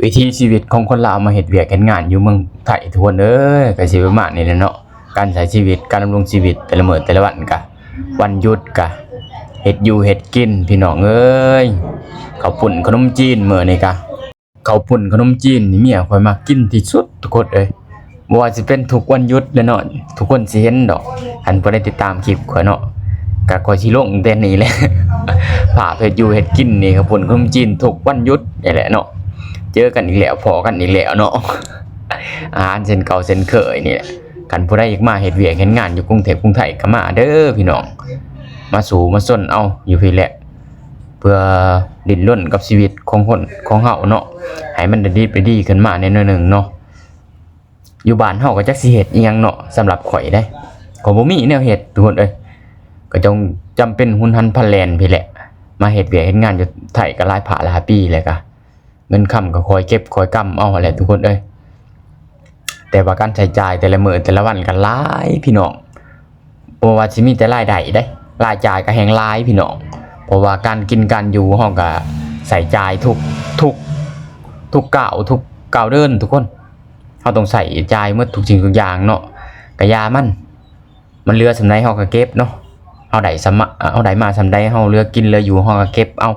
ວິຖີຊີວິດຂອງຄົນລາວມາເຮັດວຽກເຮັດງານຢູ່ເມືອງໄທ ທຸກຄົນເອີຍ ກໍຊິປະມານນີ້ແຫຼະເນາະ. ການໃຊ້ຊີວິດ ການດຳລົງຊີວິດແຕ່ລະມື້ແຕ່ລະວັນກະ ວັນຢຸດກະເຮັດຢູ່ເຮັດກິນ ພີ່ນ້ອງເອີຍ. ເຂົ້າປຸ້ນຂະໜົມຈີນ ມື້ນີ້ກະ ເຂົ້າປຸ້ນຂະໜົມຈີນນີ້ເມຍຂ້ອຍມັກກິນທີ່ສຸດ ທຸກຄົນເອີຍ. ບໍ່ວ່າຊິເປັນທຸກວັນຢຸດແຫຼະເນາະ ທຸກຄົນຊິເຫັນດອກ ຄັນຜູ້ໃດຕິດຕາມຄລິບຂ້ອຍເນາະ ກະຂ້ອຍຊິລົງແຕ່ນີ້ແຫຼະ ພາບເຮັດຢູ່ເຮັດກິນນີ້ ເຂົ້າປຸ້ນຂະໜົມຈີນທຸກວັນຢຸດນີ້ແຫຼະເນາະ. ເຈີກັນອີກແລ້ວ ພໍ້ກັນອີກແລ້ວເນາະ ອາຫານເຊັ່ນເກົ່າເຊັ່ນເຄີຍນີ້ແຫຼະ. ຄັນຜູ້ໃດຢາກມາເຮັດວຽກເຮັດງານຢູ່ກຸງເທບກຸງໄທກໍມາເດີພີ່ນ້ອງ ມາສູ້ມາຊົນເອົາຢູ່ພີ້ແຫຼະ ເພື່ອດີ້ນລົນກັບຊີວິດຂອງຄົນຂອງເຮົາເນາະ ໃຫ້ມັນໄດ້ດີໄປດີຂຶ້ນມາແດ່ໜ້ອຍໜຶ່ງເນາະ. ຢູ່ບ້ານເຮົາກໍຈັກຊິເຮັດອີ່ຫຍັງເນາະ ສຳລັບຂ້ອຍເດ້ ຂ້ອຍບໍ່ມີແນວເຮັດ ທຸກຄົນເອີຍ. ກໍຕ້ອງຈຳເປັນຮຸນຫັນພັນແລ່ນພີ້ແຫຼະ ມາເຮັດວຽກເຮັດງານຢູ່ໄທກໍຫຼາຍພາກຫຼາຍປີແລ້ວ ກໍເງິນຄຳກໍຄ່ອຍເກັບຄ່ອຍກຳເອົາຫັ້ນແຫຼະ ທຸກຄົນເອີຍ. ແຕ່ວ່າການໃຊ້ຈ່າຍແຕ່ລະມື້ແຕ່ລະວັນກໍຫຼາຍພີ່ນ້ອງ ບໍ່ວ່າຊິມີແຕ່ລາຍໄດ້ເດ້ ລາຍຈ່າຍກໍແຮ່ງຫຼາຍພີ່ນ້ອງ. ເພາະວ່າການກິນການຢູ່ເຮົາກໍໃຊ້ຈ່າຍທຸກ ທຸກ ທຸກກ້າວ ທຸກກ້າວເດີນ ທຸກຄົນ ເຮົາຕ້ອງໃຊ້ຈ່າຍໝົດທຸກສິ່ງທຸກຢ່າງເນາະ. ກະຢ່າມັນ ມັນເຫຼືອສ່ຳໃດເຮົາກໍເກັບເນາະ ເຮົາໄດ້ສ່ຳ ເຮົາໄດ້ມາສ່ຳໃດ ເຮົາເຫຼືອກິນເຫຼືອຢູ່ ເຮົາກໍເກັບເອົາ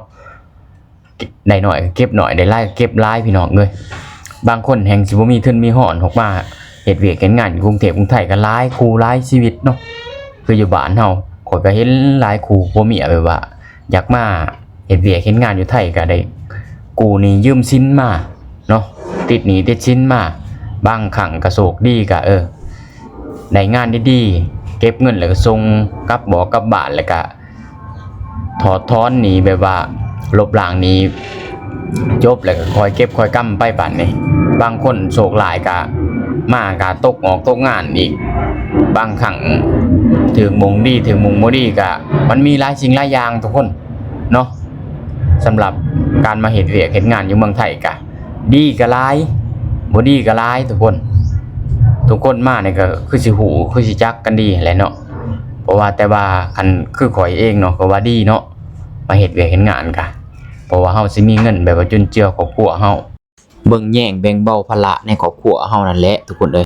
ໄດ້ໜ້ອຍກໍເກັບໜ້ອຍ ໄດ້ຫຼາຍກໍເກັບຫຼາຍ ພີ່ນ້ອງເອີຍ. ບາງຄົນແຮ່ງຊິບໍ່ມີທຶນມີຮອນ ອອກມາເຮັດວຽກເຮັດງານຢູ່ກຸງເທບກຸງໄທ ກໍຫຼາຍຄູ່ຫຼາຍຊີວິດເນາະ. ຄືຢູ່ບ້ານເຮົາ ຂ້ອຍກໍເຫັນຫຼາຍຄູ່ຜົວເມຍແບບວ່າ ຢາກມາເຮັດວຽກເຮັດງານຢູ່ໄທ ກໍໄດ້ກູ້ໜີ້ຢືມສິນມາເນາະ ຕິດໜີ້ຕິດສິນມາ. ບາງຄັ້ງກໍໂຊກດີກໍ ເອີ ໄດ້ງານດີໆ ເກັບເງິນແລ້ວກໍສົ່ງກັບບໍ່ກັບບ້ານ ແລ້ວກໍຖອດຖອນໜີ້ ແບບວ່າລົບລ້າງໜີ້ ຈົບແລ້ວກໍຄ່ອຍເກັບຄ່ອຍກຳໄປບາດນີ້. ບາງຄົນໂຊກຮ້າຍກໍມາກໍຕົກອອກຕົກງານອີກ ບາງຄັ້ງຖືກມົ້ງດີ ຖືກມົ້ງບໍ່ດີ ກໍມັນມີຫຼາຍສິ່ງຫຼາຍຢ່າງ ທຸກຄົນເນາະ. ສຳລັບການມາເຮັດວຽກເຮັດງານຢູ່ເມືອງໄທ ກະດີກະຫຼາຍ ບໍ່ດີກະຫຼາຍ ທຸກຄົນ. ທຸກຄົນມານີ້ກໍຄືຊິຮູ້ ຄືຊິຈັກກັນດີຫັ້ນແຫຼະເນາະ. ເພາະວ່າ ແຕ່ວ່າຄັນຄືຂ້ອຍເອງເນາະ ກໍວ່າດີເນາະ ມາເຮັດວຽກເຮັດງານກະ ເພາະວ່າເຮົາຊິມີເງິນແບບວ່າຈຸນເຈືອຄອບຄົວເຮົາ ເບິ່ງແຍງແບ່ງເບົາພາລະໃນຄອບຄົວເຮົານັ້ນແຫຼະ ທຸກຄົນເອີຍ.